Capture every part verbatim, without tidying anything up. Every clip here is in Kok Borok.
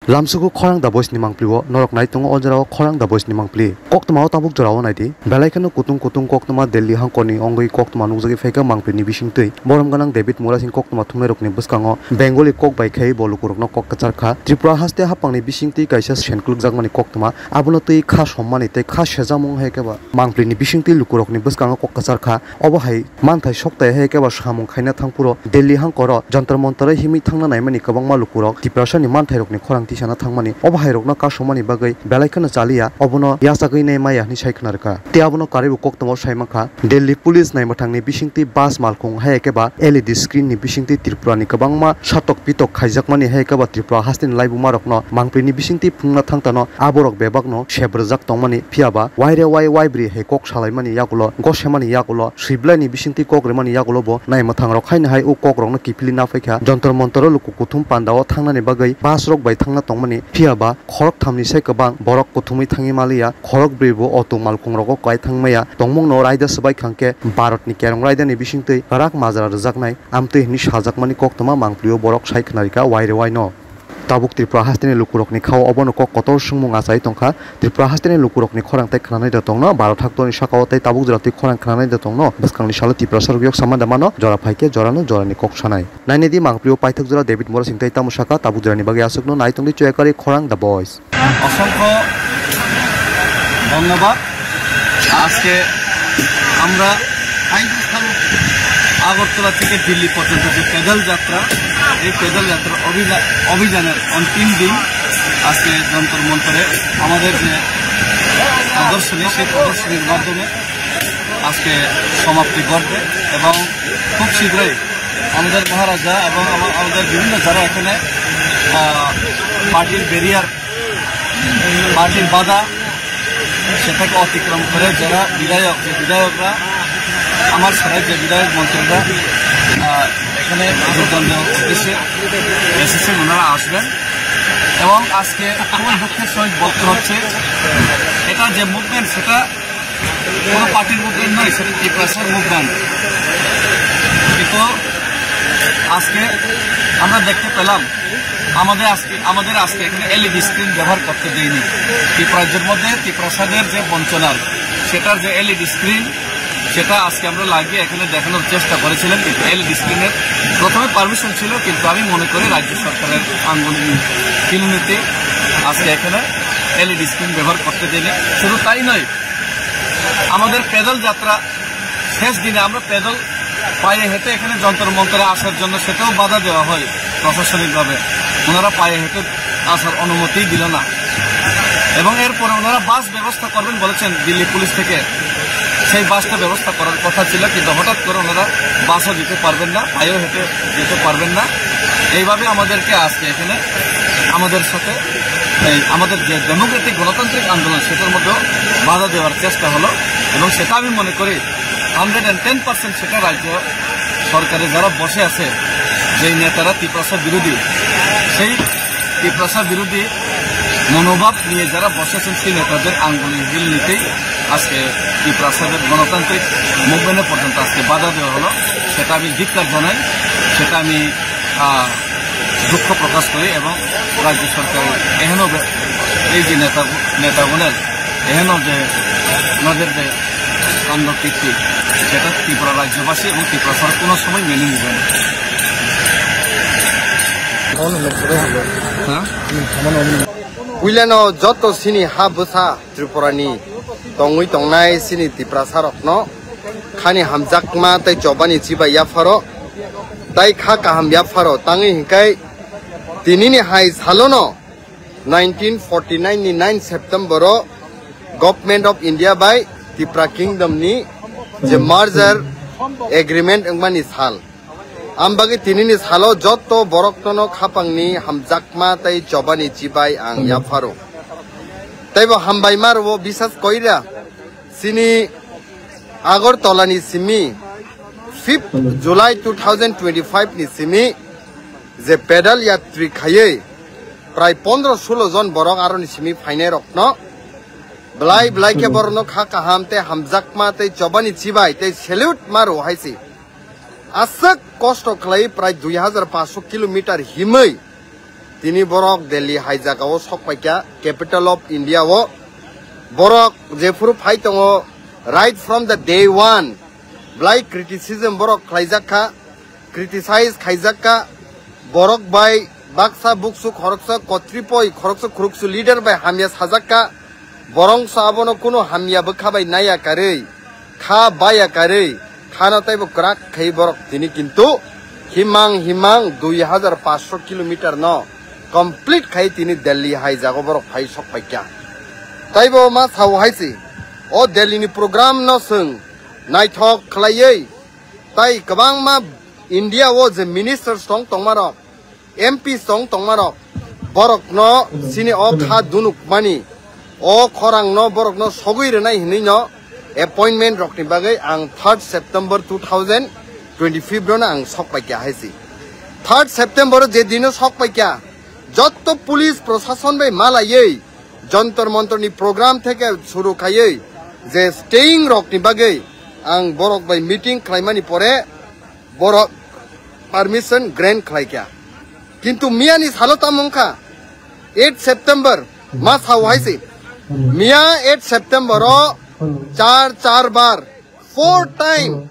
Lamsugo khorang da boys ni mangpli o norok nai tongo, o jora o khorang da boys ni mangpli. Koktwma o tabuk jora o nai di. Belai kheno kutung kutung koktwma Delhi hangkor ni ongwi koktwma nukjagwi phaikha mangpli ni bisingtwi. Borom gwnang David Murasing koktwma thumnai rok ni bwskango Bengali kok bai khai bo lukurok no kok kwchar kha. Tripura haste hapang ni bisingtwi kaisa sen kwlwkjakmani koktwma. Abono twi kha sommani tei kha sejamung hai khe ba mangpli ni bisingtwi lukurok ni bwskango kok kwchar kha. Obo hai manthai soktai hai khe ba samung khaina thangphuru Delhi hangkoro Jantar Mantar himwi thangna naimani kwbangma lukurok Tiprasani manthairokni khorang tisana thangmani obo hairokno kasumani bagwi belai kheno chaliya, obono yachagwi nai maya hwnwi sai khna rwkha. Tei abono karwibo koktwmao sai mankha, Delhi police naimwthangni bisingtwi bus malkhung hai khe ba L E D screen ni bisingtwi Tripurani kwbangma satok pitok khaijakmani hai khe ba Tripura hasteni laibumarokno mangpilini bisingtwi phunukna thangtano aborok bebakno sep rwjak tongmani, phiya ba waire wai waibri hai kok salaimani yagulo, gosemani yagulo, swiblai ni bisingtwi kok rimani yagulo bo naimwthang rok haino hai o kok rokno kiphilwi naphai kha. Jontor Montor o luku kuthum panda o thangnani bagwi bus rok bai thangna tongmani, phiya ba khorok tham ni sai kwbang borok kuthumwi thangwi maliya, khorok brwi bo auto malkhung rogo kwlai thangmaya tongmung no raida swbai khang khe Bharat ni kerong raida ni bisingtwi kwrak majra rwjaknai amtwi hwnwi sajakmani koktwma mangpli o borok sai khna rikha waire wai no. Tabuk Tripura hasteni lukurokni khao obono kok kotor swngmung achai tongkha. Tripura hasteni lukurokni khorang tei khnanai da tongno, baro thaktorni sakao tei tabuk jora twi khorang khnanai da tongno. Bwskangni salo Tiprasa rok yok sama da mano, jora phaikhe jorano jorani kok sanai. Nainai di mangpli o paithak jora David Murasing tei tamo saka tabuk jorani bagwi aswkno nai tongdi Choyakari khorang The Voice. অসংখ্য ধন্যবাদ। আজকে আমরা আগরতলা থেকে দিল্লি পর্যন্ত যে প্যাডেল যাত্রা, এই প্যাডেল যাত্রা অভিযা-, অভিযানের অন্তিম দিন আজকে যন্তর মন্তরে আমাদের যে প্রদর্শনী, সেই প্রদর্শনীর মাধ্যমে আজকে সমাপ্তি ঘটবে এবং খুব শীঘ্রই আমাদের মহারাজা এবং আমা-, আমাদের বিভিন্ন যারা এখানে, আহ, পার্টির ব্যারিয়ার, পার্টির বাধা, সেটাকে অতিক্রম করে যারা বিধায়ক, যে বিধায়করা আমার ছাড়া যে বিধায়ক মন্ত্রীরা, আহ, এখানে যোগদান দেওয়ার উদ্দেশ্যে এসেছেন, ওনারা আসবেন। এবং আজকে খুবই দুঃখের সহিত বলতে হচ্ছে, এটা যে মুভমেন্ট, সেটা কোনো পার্টির মুভমেন্ট নয়, সেটা টিপ্রাসার মুভমেন্ট। কিন্তু আজকে আমরা দেখতে পেলাম, আমাদের আজকে, আমাদের আজকে এখানে এলইডি স্ক্রিন ব্যবহার করতে দেয়নি। টিপ্রাসের মধ্যে টিপ্রাসাদের যে বঞ্চনার, সেটার যে এলইডি স্ক্রিন, সেটা আজকে আমরা লাগিয়ে এখানে দেখানোর চেষ্টা করেছিলাম, কিন্তু এলইডি স্ক্রিনের প্রথমে পারমিশন ছিল, কিন্তু আমি মনে করি রাজ্য সরকারের আঙ্গুল হিলনীতি আজকে এখানে এলইডি স্ক্রিন ব্যবহার করতে দেয়নি। শুধু তাই নয়, আমাদের প্যাডেল যাত্রা শেষ দিনে আমরা প্যাডেল পায়ে হেঁটে এখানে যন্তর মন্তরে আসার জন্য সেটাও বাধা দেওয়া হয় প্রশাসনিকভাবে। ওনারা পায়ে হেঁটে আসার অনুমতি দিল না এবং এরপরে ওনারা বাস ব্যবস্থা করবেন বলেছেন দিল্লি পুলিশ থেকে, সেই বাসটা ব্যবস্থা করার কথা ছিল, কিন্তু হঠাৎ করে ওনারা বাসও দিতে পারবেন না, পায়েও হেঁটে যেতে পারবেন না। এইভাবে আমাদেরকে আজকে এখানে আমাদের সাথে এই আমাদের যে ডেমোক্রেটিক গণতান্ত্রিক আন্দোলন, সেটার মধ্যেও বাধা দেওয়ার চেষ্টা হলো এবং সেটা আমি মনে করি হান্ড্রেড অ্যান্ড টেন পার্সেন্ট সেটা রাজ্য সরকারে যারা বসে আছে, যেই নেতারা তিপ্রাসা বিরোধী, সেই তিপ্রাসা বিরোধী মনোভাব নিয়ে যারা বসেছেন, সেই নেতাদের আঙ্গুল হিল নিতেই আজকে তিপ্রাসাদের গণতান্ত্রিক মুভমেন্টে পর্যন্ত আজকে বাধা দেওয়া হলো। সেটা আমি ধিক্কার জানাই, সেটা আমি, আহ, দুঃখ প্রকাশ করি এবং রাজ্য সরকার এখনো বে-, এই যে নেতা, নেতাগুলোর এখনো যে ওনাদের যে কাণ্ডকীর্তি, সেটা ত্রিপুরা রাজ্যবাসী এবং ত্রিপুরা সরকার কোনো সময় মেনে নিবে না। হ্যাঁ? Puilano joto sini ha bwsa Tripurani tongwi tongnai sini Tiprasarokno khani hamjakma tei chobani chibai yapharo, tai kha kaham yapharo tangwi hinkhai tinini hai salono nineteen forty nine ni nine September o Government of India bai Tipra Kingdom ni je merger agreement wngmani sal. Ambagwi tinini salo joto borokno khapangni hamjakma tei chobani chibai ang yapharo. Teibo hambaima rwo bisas koira sini Agartala ni simi fifth July two thousand twenty-five ni simi je pedal yatri khaiwi prai pondro solo jon borok aroni simi phainai rokno Belai belai khe borokno kha kaham tei hamjakma tei chobani chibai tei salute ma rw hai se. Aswk kosto khlai prai dui hajar paanch sho kilometer himwi tini borok Delhi hai jagao sok paikha, capital of India o. Borok jephuru phai tongo, right from the day one, belai criticism borok khlaijak kha, criticize khaijak kha, borok bai baksa buksu khoroksa kotripoi khoroksa khuruksu leader bai hamya sajak kha, borok sa abono kunu hamya bwkha bai naiya karwi, kha baya karwi, khano taibo kwrak khai borok tini kintu himang himang dui hajar paanch sho kilometer no complete khai tini Delhi hai jago borok phai sok paikha. Taibo ma sao hai se, o Delhi ni program no chwng naithok khlaiwi, tai kwbangma India o je ministers tong tongmarok, M Ps tong tongmarok, borokno sini o kha dunukmani, o khorangno borokno sogwi rwnai hinwi no appointment rokni bagwi ang third September two thousand twenty-five rono ang sok paikha hai se. Third September o je dino sok paikha, jotto police prosason bai malaiwi Jantar Mantar ni program theke suru khaiwi je staying rokni bagwi ang borok bai meeting khlaimani pore borok permission grant khlaikha. Kintu miyani salo tamo wngkha eight September ma sao hai se. Miya eight September o char char bar four time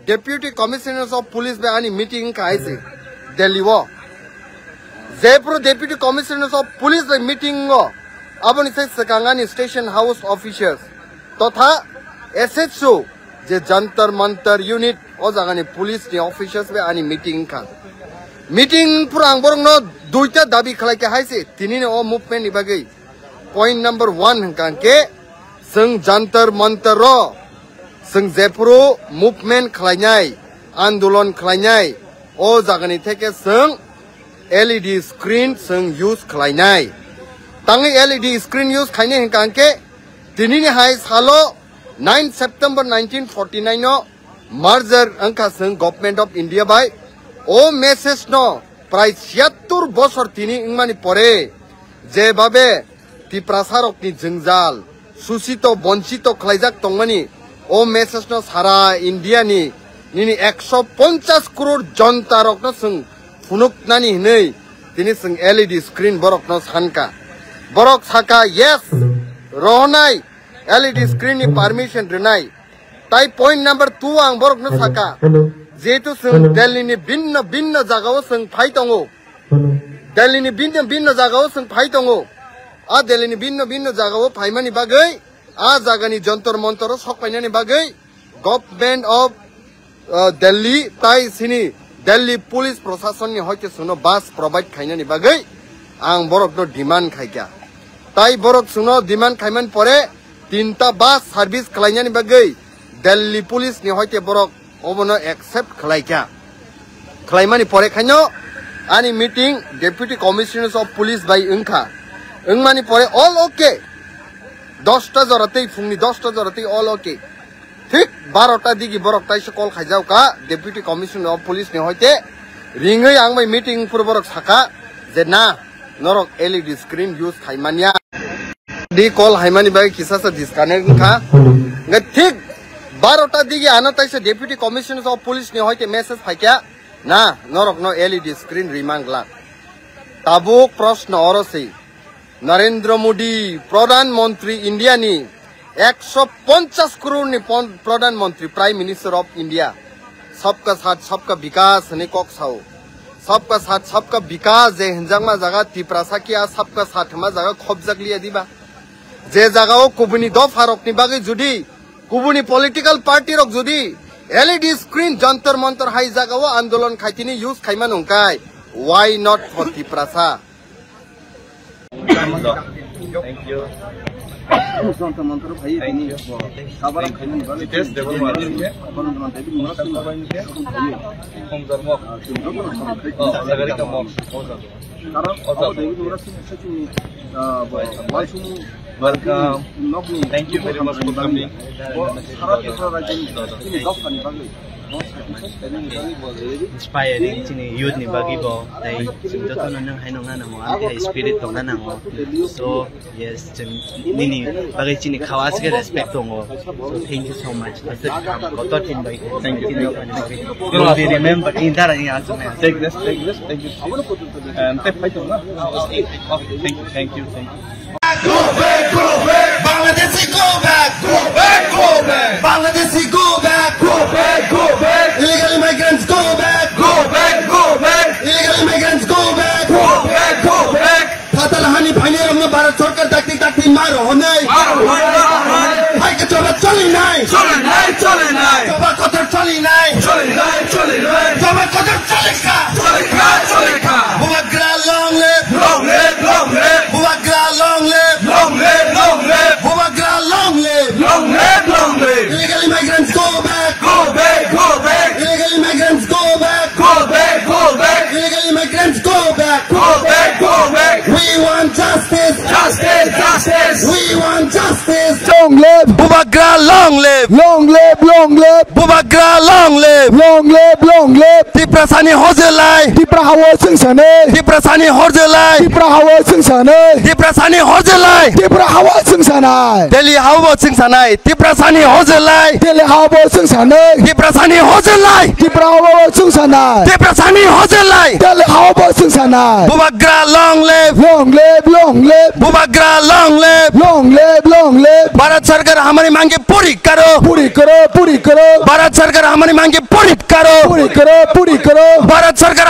Deputy Commissioner of Police bai ani meeting wngkha hai se Delhi o. Jepro Deputy Commissioner of Police bai meeting o aboni sai swkang ani station house officers totha S H O je Jantar Mantar unit o jagani police ni officers bai ani meeting wngkha. Meeting pura ang borokno duita dabi khlaikha hai se tinini o movement ni bagwi. Point number one hwnkha hwnkhe chwng Jantar Mantar o chwng jephuru movement khlainai, andolon khlainai, o jagani theke chwng L E D screen chwng use khlainai. Tangwi L E D screen use khainai hwnkha hwnkhe tinini hai salo nine September nineteen forty-nine o merger wngkha chwng Government of India bai. O message no prai chiyattur bosor tini wngmani pore jebabe Tiprasa rokni jwngjal, susito, bonchito khlaijak tongmani, o message no sara India ni nini ekso ponchas crore jonta rokno chwng phunuknani hinwi tini chwng L E D screen borokno sankha. Borok sakha, "Yes, rohonai, L E D screen ni permission rwnai." Tai point number two ang borokno sakha, jehetu chwng Delhi ni binno binno jagao chwng phai tongo, Delhi ni binno binno jagao chwng phai tongo. A Delhi ni binno binno jagao phaimani bagwi, a jagani Jantar Mantar o sok painani bagwi Government of, uh, Delhi tai sini Delhi Police Proshashan ni hoite chwngno bus provide khainani bagwi ang borokno demand khaikha. Tai borok chwngno demand khaimani pore tinta bus service khlainani bagwi Delhi Police ni hoite borok obono accept khlaikha. Khlaimani pore khaino ani meeting Deputy Commissioner of Police bai wngkha. Wngmani pore all okay. Dosta jora tei phungni dosta jora tei all okay. Thik barota digi borok taisa call khaijak kha Deputy Commissioner of Police ni hoite ringwi ang bai meeting phuru borok sakha je na norok L E D screen use khaimanya. Di call haimani bai kisa sa disconnect wngkha. Hwnkhe thik barota digi ano taisa Deputy Commissioner of Police ni hoite message phaikha, na norokno L E D screen rimang glak. Tabuk proshno oro se. Narendra Modi, Pradhan Mantri India ni ekso ponchas crore ni pon-, Pradhan Mantri, Prime Minister of India, Sabka Saath, Sabka Vikas hinwi kok sao. Sabka Saath, Sabka Vikas je hinjakma jaga Tiprasa kiya Sabka Saath hwnma jaga khobjak liya diba? Je jagao kubuni dopha rokni bagwi judi, kubuni political party rok judi L E D screen Jantar Mantar hai jagao andolon khaitini use khaima nungkai, why not for Tiprasa? Thank you. Jantar Mantar bhai tini sabara khaimani bagwi Jitesh Debbarma. Khum Jarmo. Oh, Sagarika Mall. Karon oh, abo David Murasing se chini, ah, bo, wansukmung Welcome. Thank you very much for coming. Inspiring chini youth ni bagwi bo, tei chwng jotono nwng haino wngna nango, amtwi hai spirit tongna nango. So, yes, chwng nini bagwi chini khawa aswk respect tongo. So, thank you so much. Aswk kotor team bai. Thank you. Will be remembered in that. Take this, take this, thank you. And take fight on. Thank you, thank you, thank you. Go back, go back. Bangladeshi, go back. Go back, go back. Bangladeshi, go back. Go back, go back. Illegal immigrants, go back. Go back, go back. Illegal immigrants, go back. Go back, go back. Phatar hani phainai rokno Bharat Sarkar dakti dakti maro honai. Maro honai, maro honai. Hai ke choba choli nai. Choli nai, choli nai. Choba kotor choli nai. Choli nai, choli nai. Choba kotor choli kha. Choli kha, choli kha. Bubagra long live. Long live, long live. Bubagra long live. Long live, long live. Bubagra long live. Long live, long live. Illegal immigrants go back. Go back, go back. Illegal immigrants go back. Go back, go back. Illegal immigrants go back. Go back, go back. We want justice. Justice, justice. We want justice. Long live. Bubagra long live. Long live, long live. Bubagra long live. Long live, long live. Tiprasani horjelai. Tipra hawa sengsanai. Tiprasani horjelai. Tipra hawa sengsanai. Tiprasani horjelai. Tipra hawa sengsanai. Delhi hawa sengsanai. Tiprasani horjelai. Delhi hawa sengsanai. Tiprasani horjelai. Tipra hawa sengsanai. Tiprasani horjelai. Delhi hawa sengsanai. Bubagra long live. Long live, long live. Bubagra long live. Long live, long live. Bharat Sarkar hamari mangi puri karo. Puri karo, puri karo. Bharat Sarkar hamari mangi puri karo. Puri karo, puri karo. Bharat Sarkar